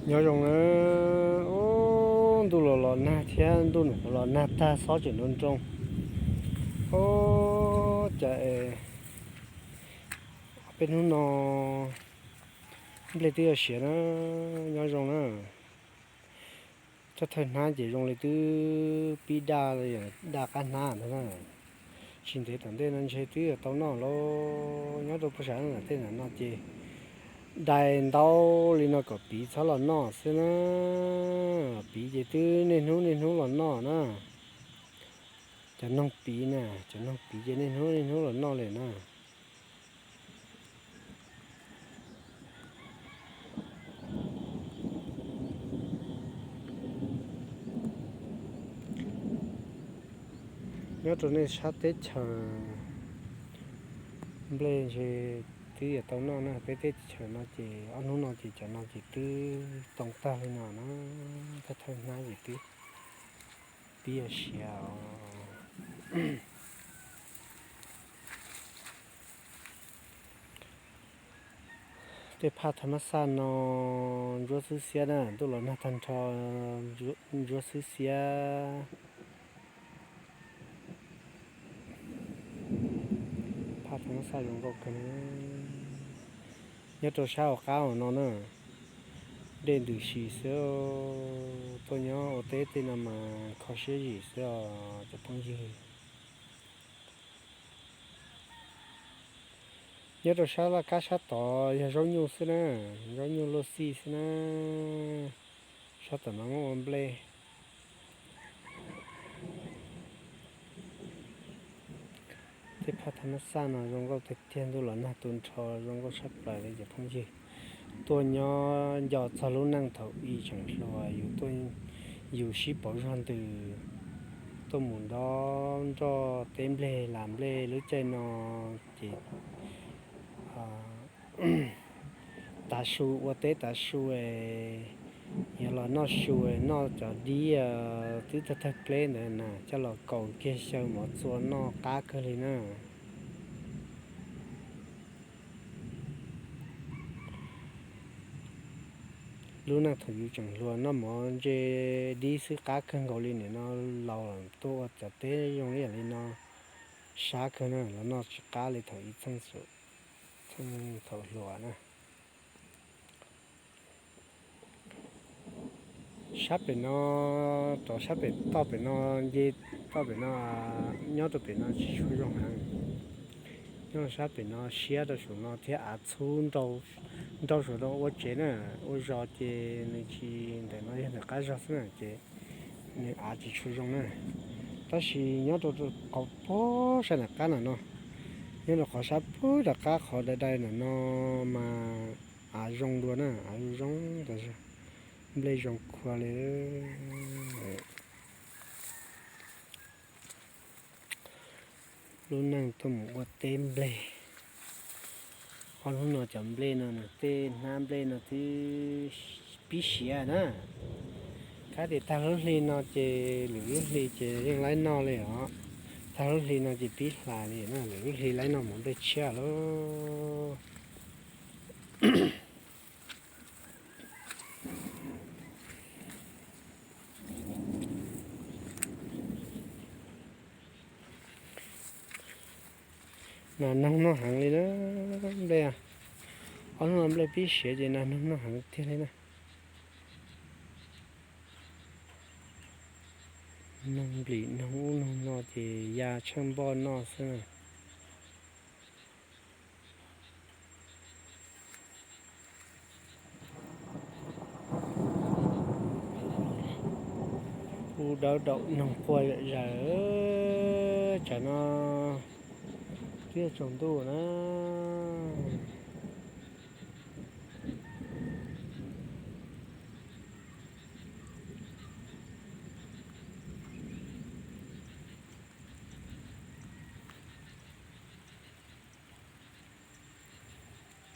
Nyob zoo na, ub, ntuj los los nag thiab, ntuj los los nag tag xob tseem nroo nroo. Ub, cas es peb hnub no nplej twb yuav siav na, nyob zoo na. Thawj thawj hnab ces zoo li twb pib daj, daj qab hnab ntag na. Tsis ntev tom ntej no ntshe twb yuav tau noj lauj. Nyob rau puag saum no tej no ces dai ntaub li no kom piv txhob los noj xwb na. Piv ces twb niaj hnub niaj hnub los noj na. Cov noog piv na, cov noog piv ces niaj hnub niaj hnub los noj li na. Nyob rau nej sab teb chaws nplej ntshe twb yuav tau noj na, peb teb chaws no ces ob hnub no ces cov no ces twb too tag li no na, thawj thawj hnab ces twb pib yuav siav os. Tej phaj tha mab xaj no ntsuab xwb xiab na, ntuj los nag tag nrho ntsuab xwb xiab. Phaj tha mab xaj zoo nkauj kawg. Nyob rau sab hauv qab hauv no na, dej ntws si xwb, tuaj nyob ua teb tej no mas kho siab zim xwb os cov phooj ywg. Nyob rau sab laj kab sab tod yog zaub nyuj xwb na, zaub nyuj luaj xij xwb na. Sab tom no muaj ua nplej. Tej phaj tha mab xaj no zoo nkauj tiag tiag, ntuj los nag tu nrho zoo nkauj tshaj plaws li cov phooj ywg. Tuaj nyob nco txog lub neej thaum ub tseem hluas, yus tuaj, yus sib pauv zog ntws, tuaj mus nrov nroj teb nplej las nplej lub caij no ces tav su ua teb tav su, yog los noj su, noj cov dib twb tawg tawg pleb ntawd na coj los kaus kiag xyaw mov txua noj qab kawg li na. Lub neej thaum yus tseem hluas noj mov ntse dib xwb qab kawg nkaus li, nim no laus tuaj ua cov teb zoo li yam li no sab kawg na, los noj tsis qab li thaum ub txheej thaum hluas na. Sab pem no, rov sab pem toj pem no, nce toj pem no, nyob rau pem no tsis tshua zoo heev. Nyob sab pem no siab rau saum no thiab av txhub nrau saum no ua tsev na, ua zos ces nws tsis, ntawm no yog ntawm qab zog xwb na ces nws av tsis tshua zoo na. Tab sis nyob rau qhov puag sab nram qab no no, nyob rau qhov sab puag nram qab qhov dai dai ntawm no mas av zoo dua na, av zoo zoo tas zog, nplej zoo khuav li. Lub neej tuaj mus ua teb nplej. Ob hnub no cov nplej no, tej hnab nplej no twb pib siav na. Kav tias tag lub hli no ces lwm lub hli ces yeej laib noj li os. Tag lub hli no ces pib hlais li na, lwm lub hli laib noj mus nplej tshiab lauj. Nas noog noj heev li na, nplej. Ob hnub no nplej pib siav ces nas noog noj heev tiag li na. Noog nplim noog ub noog no ces ya tsheej npoj noj xwb na. Ub dawb daum noog quaj zom zaws, tsam no twb yuav tsaus ntuj na.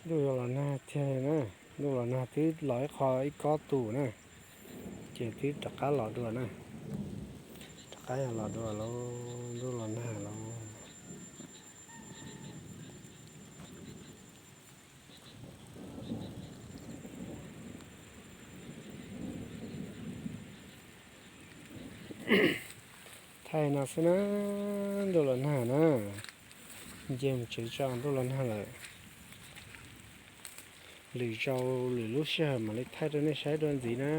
Ntuj los nag tiag na, ntuj los nag twb los ib qho ib kob tus na, ces twb rov qab los dua na, rov qab yog los dua lauj, ntuj los nag lauj. Thaij no xwb na, ntuj los nag na. Nce mus tsev tso, ntuj los nag lawm. Lwm zaus lwm lub sij hawm mam li thaij rau nej saib dua ntxiv na.